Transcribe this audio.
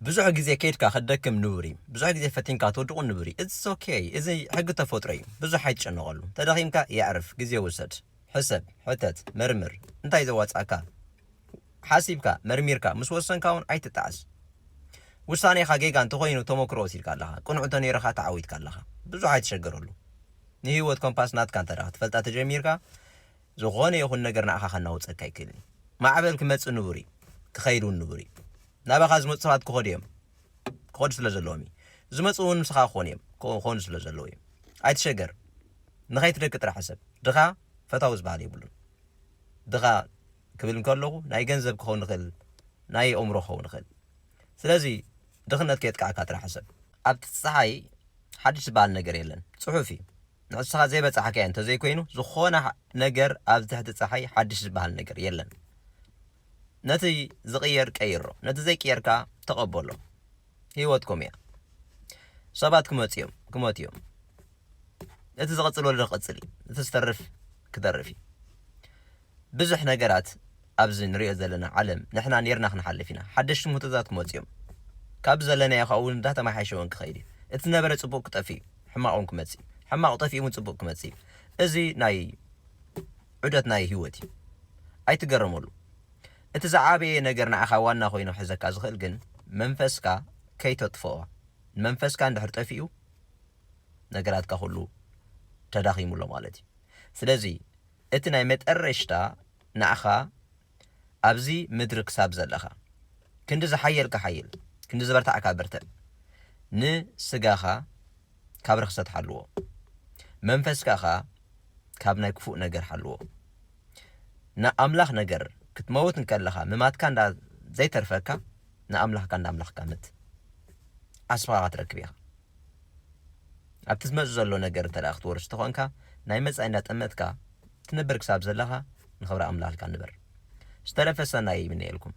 ብዙሕ ግዜ ከይድካ ክትደክም ንቡር እዩ። ብዙሕ ግዜ ፈቲንካ ትወድቑ ንቡር እዩ። It's okay። እዚ ሕጊ ተፈጥሮ እዩ። ብዙሕ ኣይትጨነቐሉ። ተደኺምካ የዕርፍ፣ ግዜ ውሰድ። ሕሰብ፣ ሕተት፣ መርምር። እንታይ ዘዋጻእካ? ሓሲብካ፣ መርሚርካ፣ ምስ ወሰንካ እውን ኣይትጣዓስ። ውሳኔኻ ጌጋ እንተኾይኑ ተመክሮ ወሲድካ ኣለኻ። ቅኑዕ እንተነይርኻ ተዓዊትካ ኣለኻ። ብዙሕ ኣይትሸገረሉ። ንህይወት ኮምፓስ ናትካ እንተ ደኣ ክትፈልጣ ተጀሚርካ፣ ዝኾነ ይኹን ነገር ንዓኻ ከናውጸካ ኣይክእልን እዩ። ማዕበል ክመጽእ ንቡር እዩ። ክኸይድ እውን ንቡር እዩ። ናባኻ ዝመጹ ሰባት ክኸዱ እዮም። ክኸዱ ስለ ዘለዎም እዩ። ዝመጹ እውን ንስኻ ክኾኑ እዮም። ክኾኑ ስለ ዘለዉ እዮም። ኣይትሸገር። ንኸይትደቂ ጥራሕ ሕሰብ። ድኻ ፈታዊ ዝበሃል የብሉን። ድኻ ክብል እንከለኹ ናይ ገንዘብ ክኸውን ይኽእል፣ ናይ ኣእምሮ ክኸውን ይኽእል። ስለዚ ድኽነት ከየጥቅዓካ ጥራሕ ሕሰብ። ኣብቲ ጸሓይ ሓድሽ ዝበሃል ነገር የለን። ጽሑፍ እዩ። ንዕስኻ ዘይበጻሕካዮ እንተዘይኮይኑ፣ ዝኾነ ሓ-፣ ነገር ኣብ ትሕቲ ጸሓይ ሓድሽ ዝበሃል ነገር የለን። ነቲ ዝቕየር ቀይሮ፣ ነቲ ዘይቅየርካ ተቐበሎ። ህይወትኩም እያ። ሰባት ክመጽኡ እዮም፣ ክሞቱ እዮም። እቲ ዝቐጽል ወለዶ ክቐጽል እዩ። እቲ ዝተርፍ ክተርፍ እዩ። ብዙሕ ነገራት ኣብዚ ንሪኦ ዘለና ዓለም ንሕና ኔርና ክንሓልፍ ኢና። ሓደሽቲ ምህቶታት ክመጹ እዮም። ካብ ዘለናዮ ካብኡ እውን እንዳተመሓየሸ እውን ክኸይድ እዩ። እቲ ዝነበረ ጽቡቕ ክጠፍእ እዩ። ሕማቕ እውን ክመጽእ እዩ። ሕማቕ ጠፊኡ እውን ጽቡቕ ክመጽእ እዩ። እዚ ናይ ዑደት ናይ ህይወት እዩ። ኣይትገረመሉ። እቲ ዝዓበየ ነገር ንዓኻ ዋና ኮይኑ ክሕዘካ ዝኽእል ግን መንፈስካ ከይተጥፍኦ። መንፈስካ እንድሕር ጠፊኡ ነገራትካ ኩሉ ተዳኺሙ ኣሎ ማለት እዩ። ስለዚ እቲ ናይ መጠረሽታ ንዓኻ ኣብዚ ምድሪ ክሳብ ዘለኻ ክንዲ ዝሓየልካ ሓይል፣ ክንዲ ዝበርታዕካ በርትዕ። ንስጋኻ ካብ ርኽሰት ሓልዎ፣ መንፈስካ ኸኣ ካብ ናይ ክፉእ ነገር ሓልዎ። ንኣምላኽ ነገር ክትመውት እንከለኻ ምማትካ እንዳ ዘይተርፈካ ንኣምላኽካ እንዳ ኣምላኽካ ምት። ዓስብኻ ክትረክብ ኢኻ። ኣብቲ ዝመጽእ ዘሎ ነገር እንተ ደኣ ክትወርስ ተኾንካ ናይ መጻኢ እንዳጠመትካ ትነብር ክሳብ ዘለኻ ንኽብሪ ኣምላኽካ ንበር። ዝተረፈ ሰናይ ይምነየልኩም።